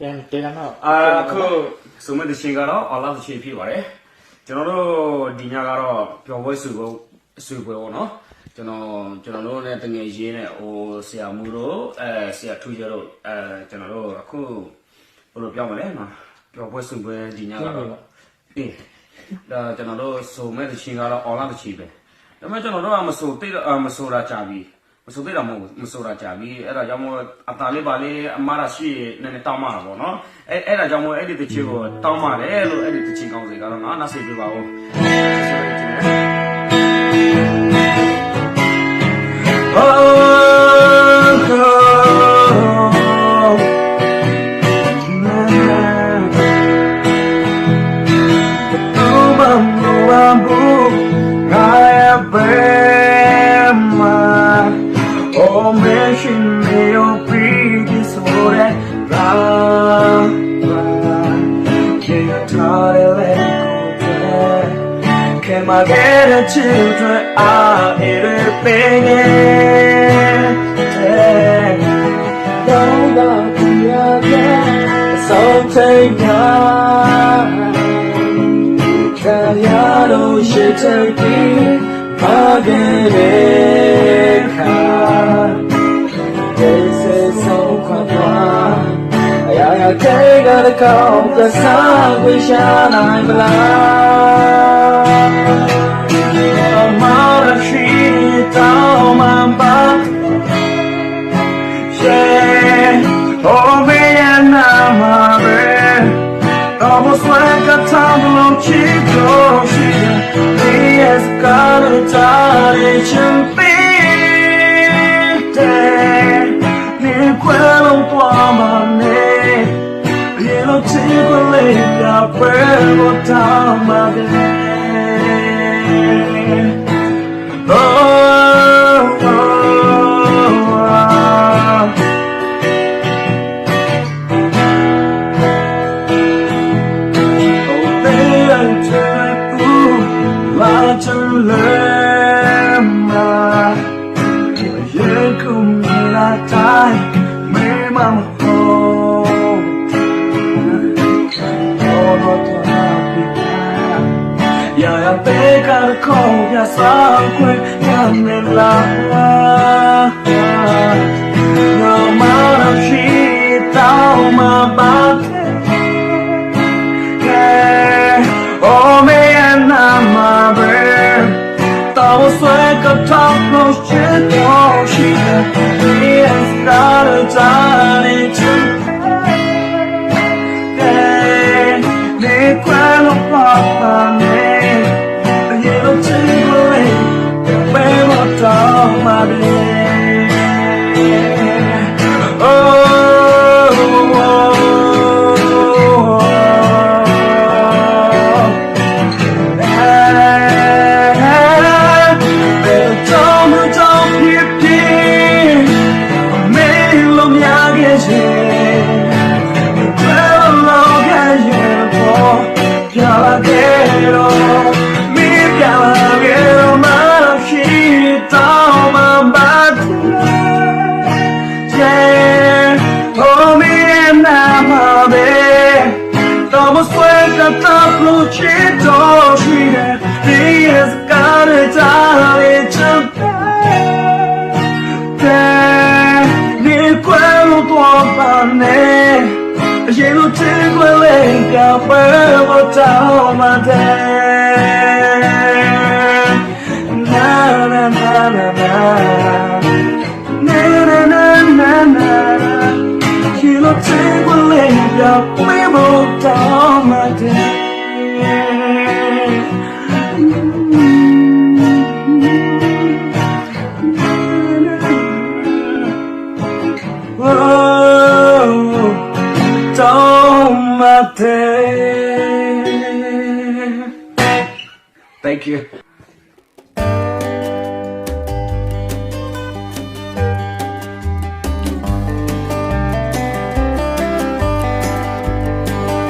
တဲနၤ, တဲနၤနီၤ. အခု ဆိုမယ့်သီချင်းကတော့ အောင်လသီချင်းဖြစ်ပါတယ်. ကျွန်တော်တို့ ဒီညကတော့ ပျော်ပွဲစုပွဲပေါ့နော်. ကျွန်တော်, ကျွန်တော်တို့နဲ့ သူငယ်ချင်းနဲ့ ဟို ဆရာမူတို့, အဲ, ဆရာထူးကျော်တို့, အဲ, ကျွန်တော်တို့ အခု ဘယ်လိုပြောမလဲနော်, ပျော်ပွဲစုပွဲ ဒီညကတော့ အေး, ဒါကျွန်တော်တို့ ဆိုမယ့်သီချင်းကတော့ အောင်လသီချင်းပဲ. ဒါပေမဲ့ ကျွန်တော်တို့က မဆိုသင့်တော့, အဲ, မဆိုတာကြာပြီ. မဆိုသင့်တော့မဟုတ်ဘူး, မဆိုတာကြာပြီ. အဲ့ဒါကြောင့်မို့ အသံလေးပါလေး အမတ်အရာရှိ နည်းနည်းတောင်းပန်တာပေါ့နော်. အဲ, အဲ့ဒါကြောင့်မို့ အဲ့ဒီသီချင်းကို တောင်းပန်တယ်လို့ အဲ့ဒီသီချင်းကောင်းစီကတော့နော်, နားဆင်ပေးပါဦး. ငါရဲ့ဘက်မှာ အိုမင်းရှိနေရော ပြီးပြီဆိုတဲ့ လမ်းမှာ ချစ်ထားတဲ့ လက်ကို တွေ့ ခဲ့မှာ ခဲ့တဲ့ ချစ်တွေ အား it is beginning. ရောက်လာပြီ အဆုံးထိပ်မှာ ခံရလို့ ရှေ့ထိပ်ပြီး မခဲ့တဲ့အခါ This is so quiet. အရာရာ take a call, ကစားခွင့် ရနိုင်မလား? မရရှိ တောင်းပန်ပါ Yeah, အိုမင်းရဲ့နာမပဲ တော့မဆွဲကထမ်းလို့ ချစ်လို့ရှိရင် ဒီရဲ့စကားတွေ ကြားနေချင်သေးတယ်. နေခွဲလို့သွားမှာနဲ့ ရေလိုချစ်ခွင့်လေး ပြပွဲလို့ တောင်းပါတယ်. Oh, oh, oh. ရာရာ ဘယ်ကတခီ ပြသခွင့်ရမလား? ငါမရရှိ တောင်းပန်ပါတယ်. အိုမင်းရဲ့နာမပဲ တော့မဆွဲကထမ်းလို့ ချစ်လို့ရှိရင် ဒီရဲ့စကားတွေ ကြားနေချင်တယ်. နေခွဲလို့သွားမှာနဲ့ အရေးလို့ချစ်လို့လေ ပြပွဲလို့ တောင်းပါတယ်. Oh, oh, oh, oh. ဘယ်တော့မှ ကြောက်ဖြစ်ဖြစ် မင်းလို့များခဲ့ရင် ဘယ်လိုလုပ်ခဲ့ရင်ပေါ့ ပြလာခဲ့တော့ မင်းပြလာခဲ့တော့ မရရှိ တောင်းပန်ပါတယ်. Yeah, အိုမင်းရဲ့နာမပဲ တော့မဆွဲကထမ်းလို့ ချစ်လို့ရှိရင် ဒီရဲ့စကားတွေ ကြားနေချင်တယ်. နေခွဲလို့သွားမှာနဲ့ အရေးလို့ချစ်ခွင့်လေး ပြပွဲလို့ တောင်းပါတယ်. Na, na, na, na, na. Na, na, na, na, na. ရေလိုချစ်ခွင့်လေး ပြပွဲလို့ တောင်းပါတယ်. Oh, တောင်းပါတယ်. Thank you.